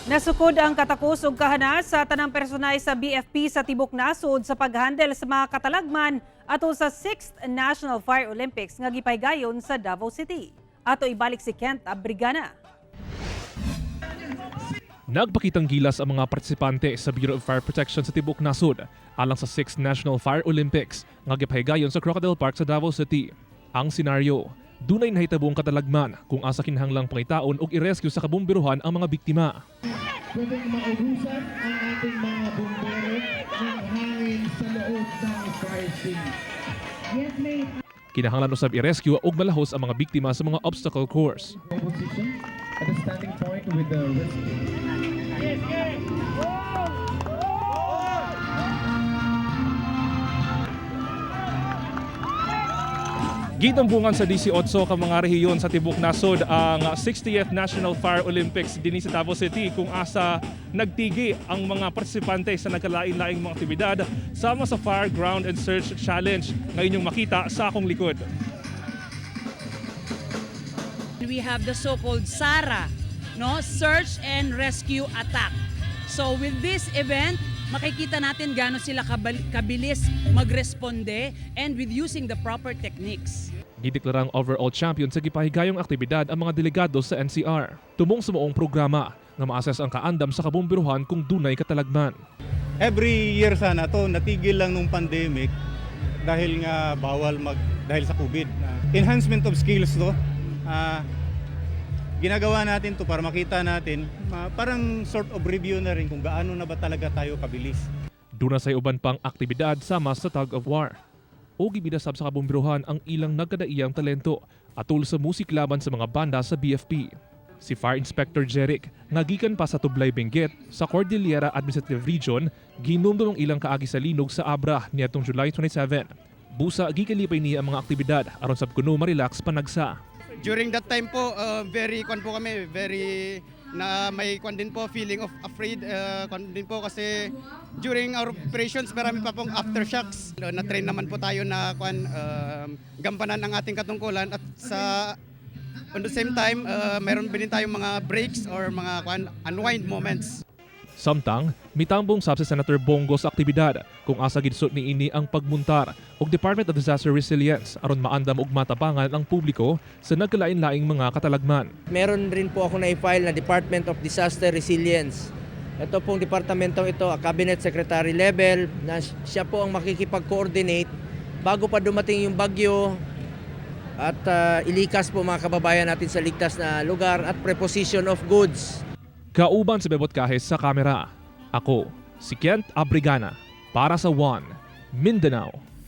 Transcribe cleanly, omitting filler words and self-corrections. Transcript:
Nasukod ang katakos ug kahanas sa tanang personay sa BFP sa tibok nasod sa paghandle sa mga katalagman ato sa 6th National Fire Olympics nga gipaygayon sa Davao City. Ato ibalik si Kent Abrigana. Nagpakitang gilas ang mga partisipante sa Bureau of Fire Protection sa tibok nasod alang sa 6th National Fire Olympics nga gipahigayon sa Crocodile Park sa Davao City. Ang senaryo, dunay nahitabong katalagman kung asa kinahanglang pangitaon og i-rescue sa kabumbiruhan ang mga biktima. Pwedeng maubusan ang ating mga bumbero ng hangin sa loob ng fire scene. Yes, mate. Kinahanglan usab i-rescue og malahos ang mga biktima sa mga obstacle course. Position at the standing point with the rescue. Gitambungan sa DC-8 ka mga rehiyon sa tibok nasod ang 60th National Fire Olympics dinhi sa Davao City, kung asa nagtigi ang mga partisipante sa nagkalain-laing mga aktibidad sama sa Fire Ground and Search Challenge nga inyong makita sa akong likod. We have the so-called SARA, no? Search and Rescue Attack. So with this event, makikita natin gaano sila kabilis magresponde and with using the proper techniques. Gideklarang overall champion sa gipahigayong aktibidad ang mga delegado sa NCR. Tumong sa maong programa nga ma-assess ang kaandam sa kabumbiruhan kung dunay katalagman. Every year sana to, natigil lang nung pandemic dahil nga bawal mag dahil sa COVID. Enhancement of skills to. Ginagawa natin to para makita natin, parang sort of review na rin kung gaano na ba talaga tayo kabilis. Duna sa uban pang aktibidad sama sa tug of war. O gibida sab sa kabumbiruhan ang ilang nagkadaiyang talento atul sa musik laban sa mga banda sa BFP. Si Fire Inspector Jeric, nga gikan pa sa Tublay, Benguet sa Cordillera Administrative Region, ginumdum ang ilang kaagi sa linog sa Abra niadtong July 27. Busa gikalipay niya ang mga aktibidad aron sab kuno ma-relax panagsa. During that time po, very kwan po kami, very na may kwan din po, feeling of afraid, kwan din po kasi during our operations, marami pa pong aftershocks. Na-train naman po tayo na kwan, gampanan ang ating katungkulan at sa on the same time, meron din tayong mga breaks or mga kwan, unwind moments. Samtang, mitambong sab si Senator Bong Go sa aktibidad kung asa gidsot niini ang pagmuntar og Department of Disaster Resilience aron maandam og matabangan ang publiko sa nagkalain-laing mga katalagman. Meron rin po ako na-file na Department of Disaster Resilience. Ito pong departamentong ito, a cabinet secretary level, na siya po ang makikipag-coordinate bago pa dumating yung bagyo at ilikas po mga kababayan natin sa ligtas na lugar at preposition of goods. Kauban si Bebot Cajes sa kamera. Ako, si Kent Abrigana para sa One, Mindanao.